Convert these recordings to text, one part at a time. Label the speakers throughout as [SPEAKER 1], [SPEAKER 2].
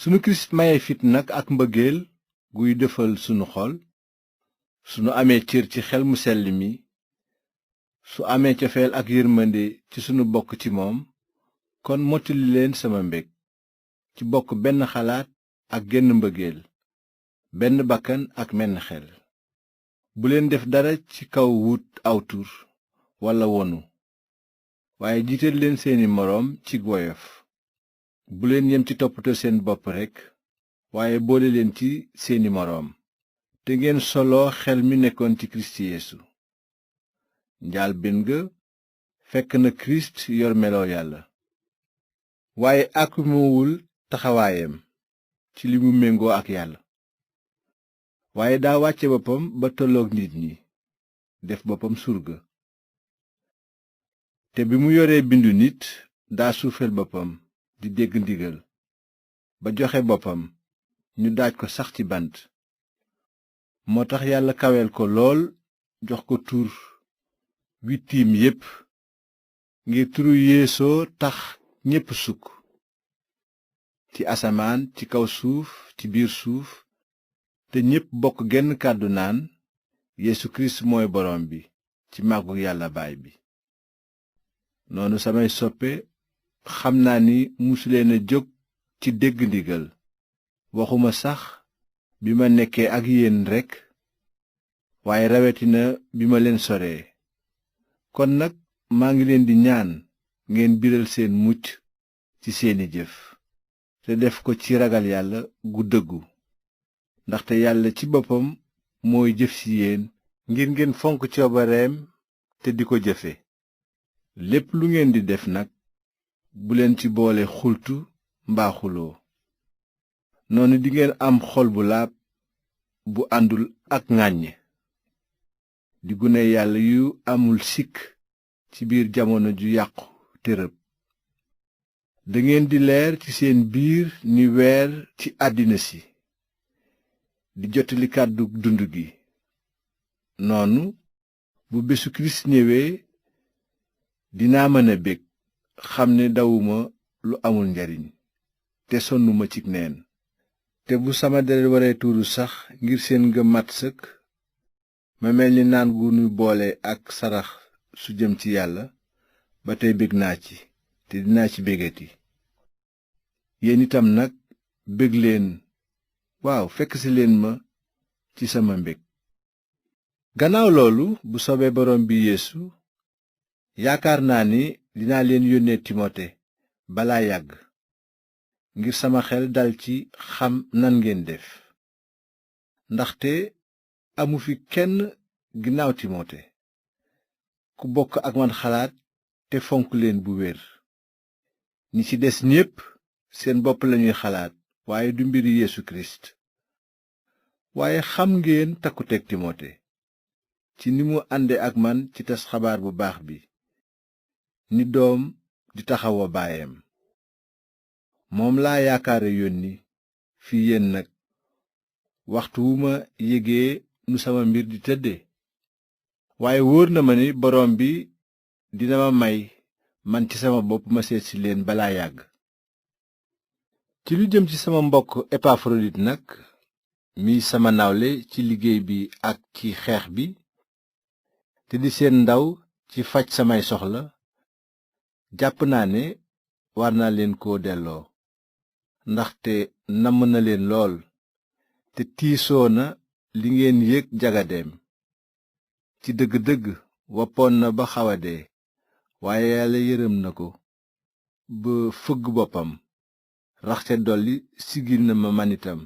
[SPEAKER 1] sunu kirist maye fit nag ak mbëggeel guy defal sunu xol, sunu amee cër ci xel mu sell mi, su amee cofeel ak yërmande ci sunu bokk ci moom, kon mottali leen sama mbég ci bokk benn xalaat ak genn mbëggeel, benn bakkan ak menn xel. bu leen def dara ci kaw wut aw tur walla wonu, waaye jiital leen seeni moroom ci woyof. bu leen yem ci toppatoo seen bopp rekk, waaye boole leen ci seeni moroom, te ngeen soloo xel mi nekkoon ci kirist yeesu. njaalbéen ga fekk na kirist yor meloo yàlla, waaye àkkumawul taxawaayam ci li mu méngoo ak yàlla, waaye daa wàcce boppam ba tolloog nit ñi, def boppam surga. te bi mu yoree bindu nit, daa suufeel boppam di dégg ndigal, ba joxe boppam ñu daaj ko sax ci bant. moo tax yàlla kaweel ko lool, jox ko tur wi tiim yépp, ngir turu yeesoo tax ñépp sukk, ci asamaan, ci kaw suuf, ci biir suuf, te ñépp bokk genn kàddu naan, Yeesu kirist mooy boroom bi, ci màggu yàlla baay bi. noonu samay soppe, xam naa ni musuleen a jóg ci dégg ndigal, waxuma sax bi ma nekkee ak yéen rekk, waaye rawetina bi ma leen soree. kon nag maa ngi leen di ñaan ngeen biral seen mucc ci seeni jëf, te def ko ci ragal yàlla gu dëggu, ndaxte yàlla ci boppam mooy jëf ci yéen ngir ngeen fonk coobareem te di ko jëfe. lépp lu ngeen di def nag, bu leen ci boole xultu mbaa xuloo. noonu dingeen am xol bu laab bu àndul ak ŋàññ, di gune yàlla yu amul sikk ci biir jamono ju yàqu te rëb. dangeen di leer ci seen biir ni weer ci àddina si, di jottali kàddu dund gi. noonu bu bésu kirist ñëwee, dinaa mën a bég, xam ne dawuma lu amul njariñ, te sonnuma ci neen. te bu sama deret waree tuuru sax ngir seen ngëm mat sëkk, ma mel ni naan gu nu boole ak sarax su jëm ci yàlla, ba tey bég naa ci, te dinaa ci bégati. yéen itam nag bég leen, waaw fekk si leen ma ci sama mbég. gannaaw loolu, bu soobee boroom bi yeesu, yaakaar naa ni dinaa leen yónnee timote balaa yàgg, ngir sama xel dal ci xam nan ngeen def. ndaxte amu fi kenn ginnaaw timote ku bokk ak man xalaat te fonk leen bu wér. ñi ci des ñépp seen bopp lañuy xalaat, waaye du mbiri Yeesu kirist. waaye xam ngeen takkuteg timote, ci ni mu ànde ak man ci tas xabaar bu baax bi, ni doom di taxawa baayam. moom laa yaakaare yónni fi yéen nag, waxtu wu ma yégee nu sama mbir di tëdde. waaye wóor na ma ni boroom bi dina ma may man ci sama bopp ma seet si leen balaa yàgg. ci lu jëm ci sama mbokk Epafrodit nag, mi sama nawle ci liggéey bi ak ci xeex bi, te di seen ndaw ci faj samay soxla, jàpp naa ne war naa leen koo delloo, ndaxte namm na leen lool, te tiisoo na li ngeen yëg jagadeem. ci dëgg-dëgg woppoon na ba xawa dee, waaye yàlla yërëm na ko ba fëgg boppam, rax ca dolli siggil na ma man itam,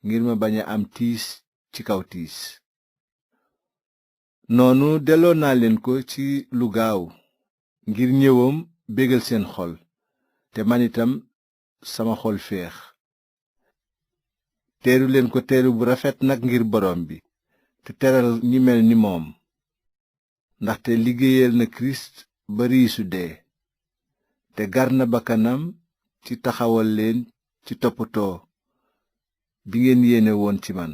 [SPEAKER 1] ngir ma bañ a am tiis ci kaw tiis. noonu delloo naa leen ko ci lu gaaw, ngir ñëwam bégal seen xol, te man itam sama xol féex. teeru leen ko teeru bu rafet nag ngir boroom bi, te teral ñi mel ni moom, ndaxte liggéeyal na kirist ba riisu dee, te gar na bakkanam ci taxawal leen ci toppatoo bi ngeen yéene woon ci man.